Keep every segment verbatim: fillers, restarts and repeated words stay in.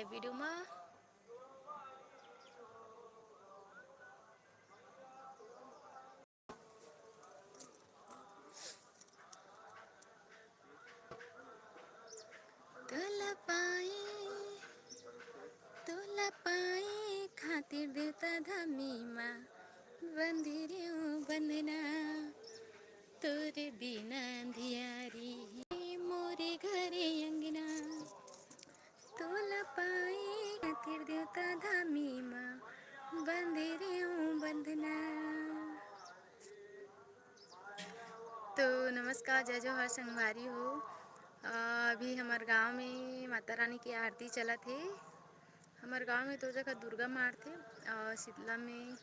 video मा। तोला पाए, तोला पाए खातिर देवता धामी मा बंधे रेहेंव बंधना, तोरे बिना अंधियारी हे मोरे घरे अंगना। तोला पाए खातिर देवता धामी मा बंधे रेहेंव बंधना। तो नमस्कार, जय जोहार संगवारी हो। अ, अभी हमर गांव में माता रानी के आरती चलत हे। हमर गांव में तो जगह दुर्गा मारथे और शीतला में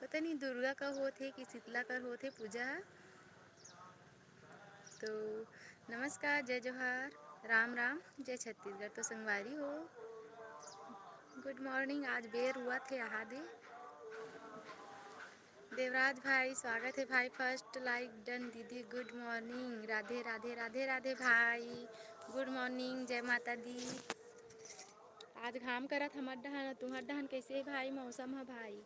पता नहीं दुर्गा का होत हे कि शीतला कर होत हे पूजा ह। तो नमस्कार, जय जोहार, राम राम, जय छत्तीसगढ़। तो संगवारी हो, good morning। आज बेर हुआ थे आहा दे। देवराज भाई, स्वागत है भाई, first like done। दीदी, good morning, राधे राधे, राधे राधे भाई, good morning, जय माता दी। आज घाम करत हमर डहान, तुम्हर डहान कैसे है भाई, मौसम है भाई?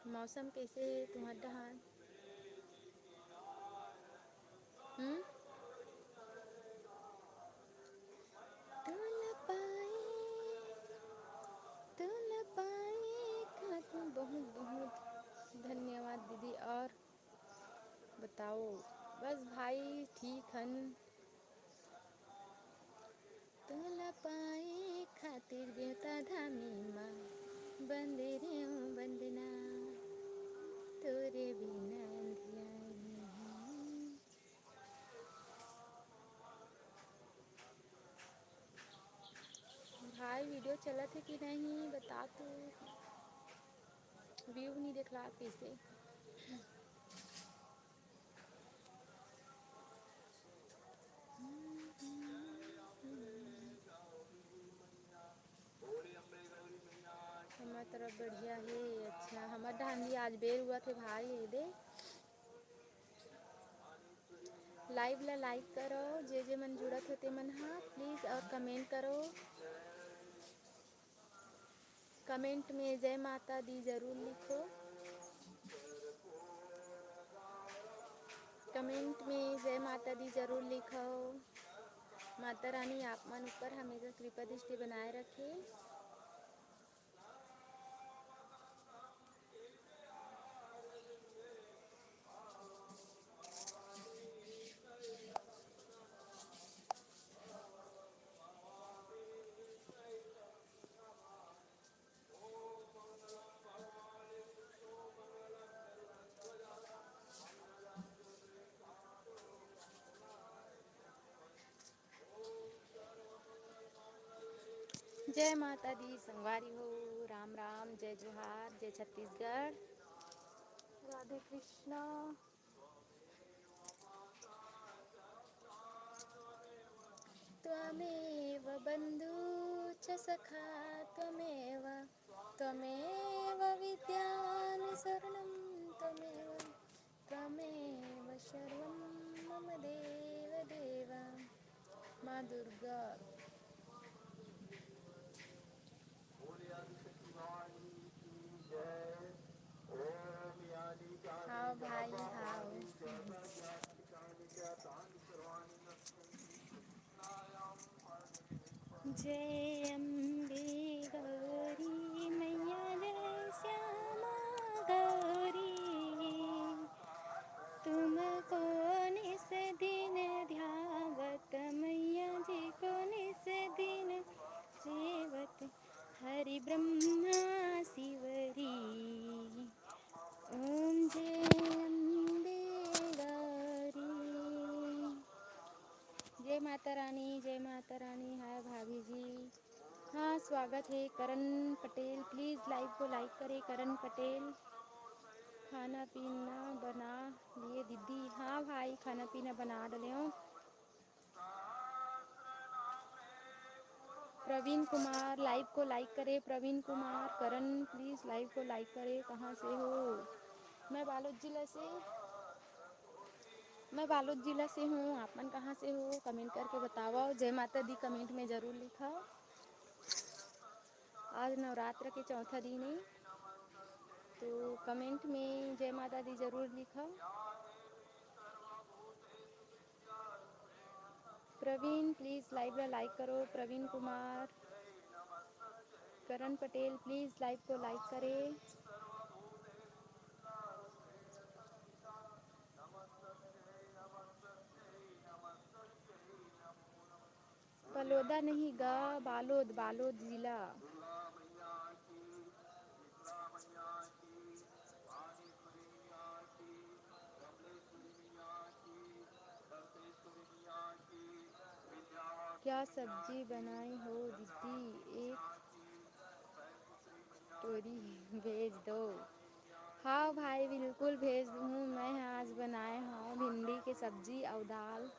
मौसम कैसे है तुम्हर डहान? हम्म? तोला पाए, तोला पाए खातिर बहुत बहुत धन्यवाद दीदी। और बताओ, बस भाई ठीक हन। तोला पाए खातिर देवता धामी मा बंधे रेहेंव बंधना, तोरे बिना अंधियारी हे। भाई video चलत हे कि नहीं बता तू, view नहीं देखला कैसे। हमर तरफ बढ़िया हे। अच्छा, हमर डहान भी आज बेर हुआ थे भाई, ये दे। Live ला like करो, जे जे मन जुड़त होते मन हा please, और comment करो। Comment में जय माता दी जरूर लिखो। Comment में जय माता दी जरूर लिखो। माता रानी आप मन ऊपर हमेशा कृपा दृष्टि बनाए रखे। जय माता दी संगवारी हो, राम राम, जय जोहार, जय छत्तीसगढ़, राधे कृष्णा। त्वमेव बंधु च सखा त्वमेव, त्वमेव विद्या न शरणं त्वमेव, त्वमेव सर्वं मम देव देव। माँ दुर्गा। हाँ भाई, हाँ। जय अम्बे गौरी मैया, जय श्यामा गौरी, तुमको निस दिन ध्यावत मैया जी को निस दिन सेवत, हरि ब्रह्मा शिवरी। ओम जय अम्बे गौरी। जय माता रानी, जय माता रानी। हाय भाभी जी, हाँ स्वागत है करण पटेल। Please live को like करें करण पटेल। खाना पीना बना लिए दीदी? हाँ भाई, खाना पीना बना डले हो। प्रवीण कुमार live को like करे। प्रवीण कुमार करण please live को like करे। कहाँ से हो? मैं बालोद जिला से। मैं बालोद जिला से हूँ, आप मन कहाँ से हो, कमेंट करके बतावव। जय माता दी कमेंट में जरूर लिखव। आज नवरात्र के चौथा दिन है, तो कमेंट में जय माता दी जरूर लिखव। प्रवीण, प्लीज लाइव ला लाइक करो। प्रवीण कुमार, करण पटेल, प्लीज लाइव को लाइक करें। बलोदा नहीं गा, बालोद, बालोद जिला। क्या सब्जी बनाई हो दीदी, एक टोरी भेज दो। हाँ भाई, बिल्कुल भेज दूँ। मैं आज बनाए हव भिंडी के सब्जी अउ दाल।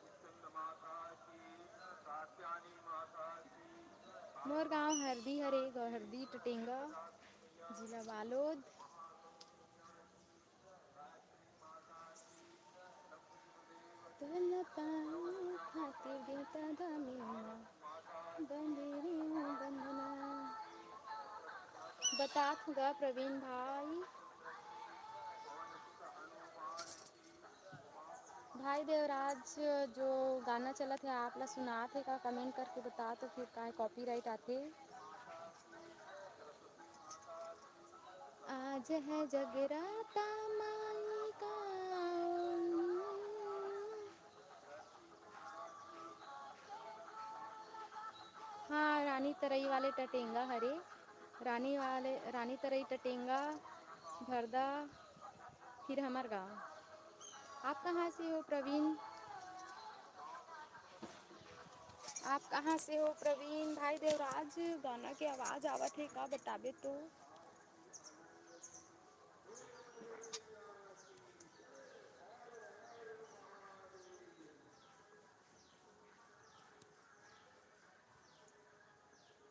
मोर गांव हरदी हरे, हरदी टटेंगा, जिला बालोद। तोला पाए खातिर देवता दामी माँ बंधे रे बंधना। बतात हूँ गा प्रवीण भाई। भाई देवराज, जो गाना चलत हे, आप ला सुनात हे का? कमेंट करके बता तो, फिर काहे कॉपीराइट आथे। आज है जगराता माई का। हाँ, रानी तरई वाले टटेंगा हरे, रानी वाले, रानी तरई टटेंगा, भरदा, फिर हमर गांव। आप कहाँ से हो प्रवीण? आप कहाँ से हो प्रवीण? भाई देवराज, गाना के आवाज आवत हे का, बताबे तो।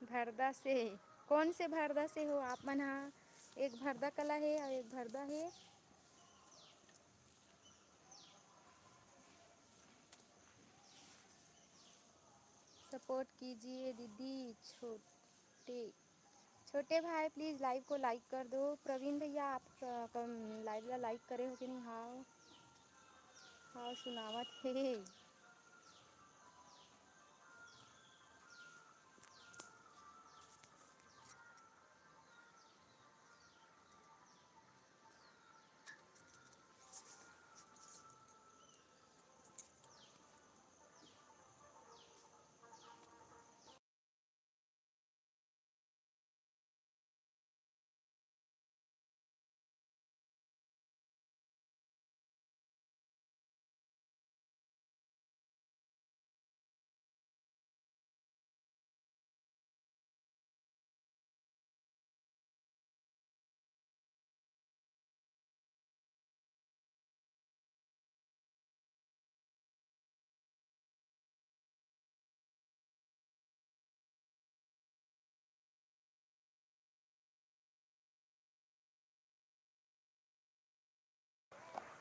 भरदा से, कौन से भरदा से हो आप मन हा? एक भरदा कला हे और एक भरदा हे। सपोर्ट कीजिए दीदी। छोटे, छोटे भाई, प्लीज लाइव को लाइक कर दो। प्रवीण भैया, आप क-, कम लाइव ला लाइक करे हो कि नहीं? हाव, हाव सुनावत हे।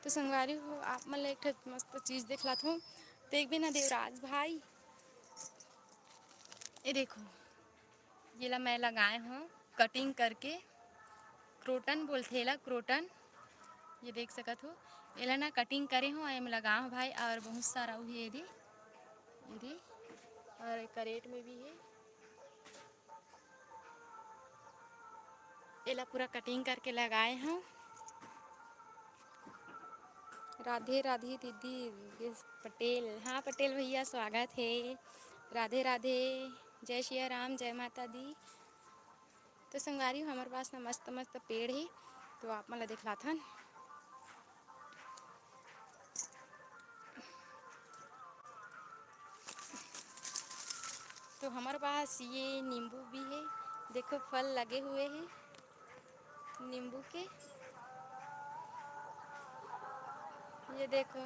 तो संगवारी हो, आप मन ला एक ठो मस्त चीज देखलात हो, देखबे ना देवराज भाई, ये देखो, ये ला मैं लगाए हो कटिंग करके, क्रोटन बोलथे एला, क्रोटन। ये देख सकत हो, एला ना कटिंग करे हो, एम लगाए हो भाई, और बहुत सारा उही एदे, एदे, और करेट में भी है। एला पूरा कटिंग करके लगाए हूँ। राधे राधे दीदी। ये पटेल, हाँ पटेल भैया, स्वागत है। राधे राधे, जय सिया राम, जय माता दी। तो संगवारी हो, हमर पास ना मस्त मस्त पेड़ है, तो आप मन ला दिखलाथन। तो हमर पास ये नींबू भी है, देखो फल लगे हुए हैं नींबू के, ये देखो।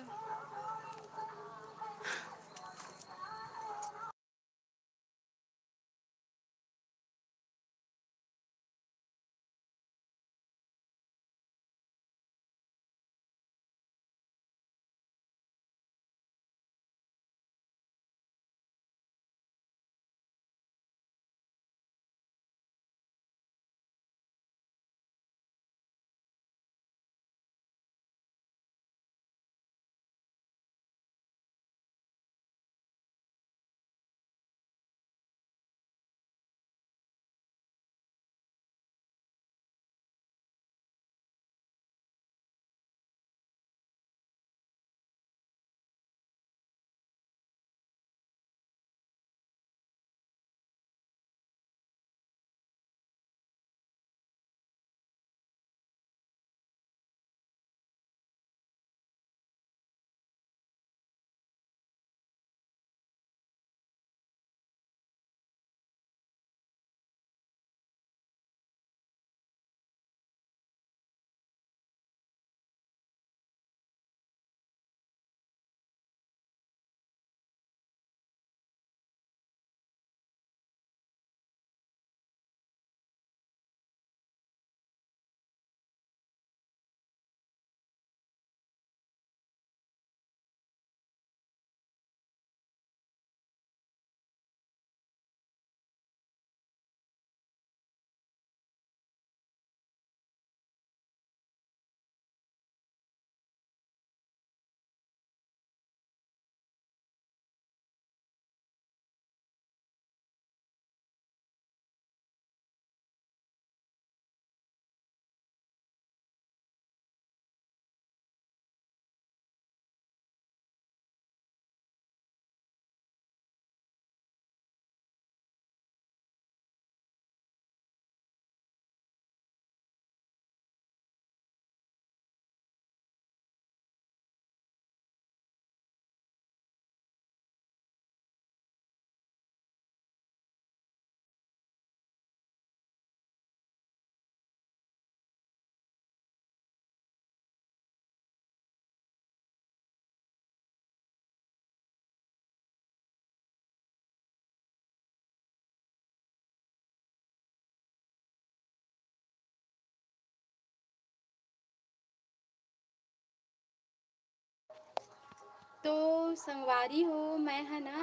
तो संगवारी हो, मैं ह ना,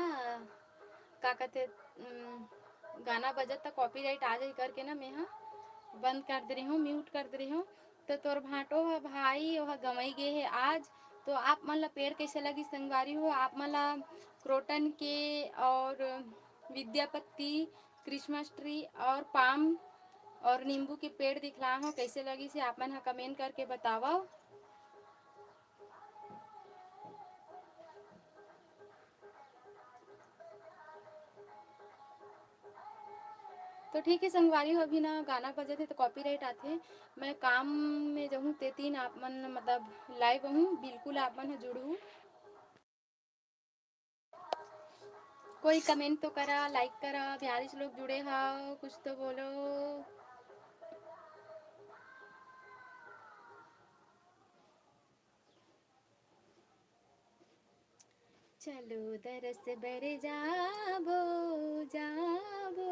का कहते, उम, गाना बजत त कॉपीराइट आ जाही करके ना मैं ह बंद कर दे रही हूँ, म्यूट कर दे रही हूँ। तो तोर भांटो ह भाई, ओह गंवई गे हे आज। तो आप मन ला पेड़ कैसे लगी संगवारी हो? आप मन ला क्रोटन के और विद्यापति, क्रिसमस ट्री और पाम और नींबू के पेड़ दिखला हो, कैसे लगी से आप मन ह कमेंट करके बतावव। तो ठीक है संगवारी हो, अभी ना गाना बजत हे तो कॉपीराइट आथे। मैं काम में जहूँ ते तीन आप मन मतलब लाइव हूँ, बिल्कुल आप मन ह जुड़हू। कोई कमेंट तो करा, लाइक करा, बिहारी लोग जुड़े हव, कुछ तो बोलो। चलो दरस बर जाबो, जाबो,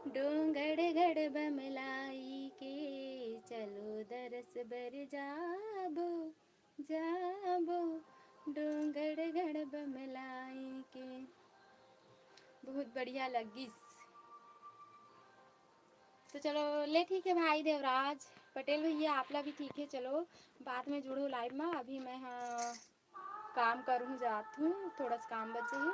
डोंगरगढ़ बमलाई के। चलो दरस बर जाबो, जाबो, डोंगरगढ़ बमलाई के। बहुत बढ़िया लगिस। तो चलो ले ठीक है भाई देवराज पटेल भैया, आप ला भी ठीक है। चलो बाद में जुड़ो लाइव में, अभी मैं ह काम करूँ, जात हूँ, थोड़ा सा काम बचे है।